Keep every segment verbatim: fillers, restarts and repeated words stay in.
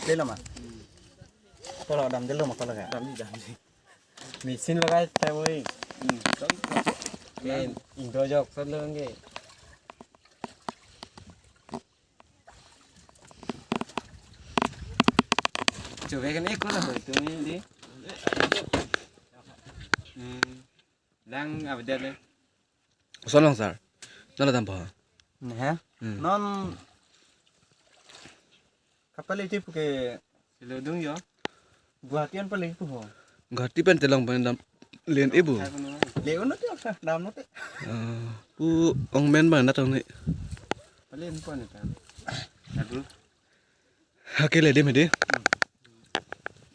Lelo ma? Kolo damdelo ma kolo ka? Damji, damji. Machine lagai tha woi. Hmm, sorry. Ke ingdojok solo nge. Chuve kan ek kolo hoi tu ni di. Hmm. Lang abdel le. Solong sir. Nala dampo. Neh. Hmm. Non kapale ti puke. Silo dung yo. Guwahati an pale pu ho. Guwahati pen telong pen dam len ibu. Le uno ti dam no te. Ah, pu ong men bang natong ni. Pale en po ni ta. Aduh. Hake le dim hedi.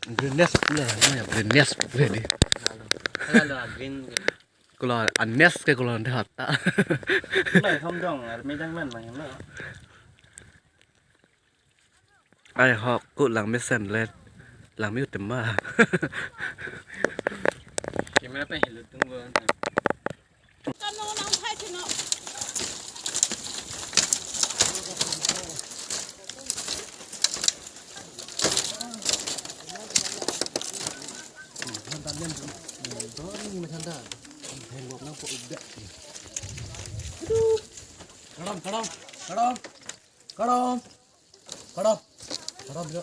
Green nest pule, ya green nest pule di. Halo, halo, green. Kolo anes ke kolo ante hata. Lai hom dong, army jang man mang lo. Ai hok ku langmesen le. Langmi utem ma. Camera pe hilu tung bo. Kadam, kadam, kadam, kadam, kadam, kadam, yo.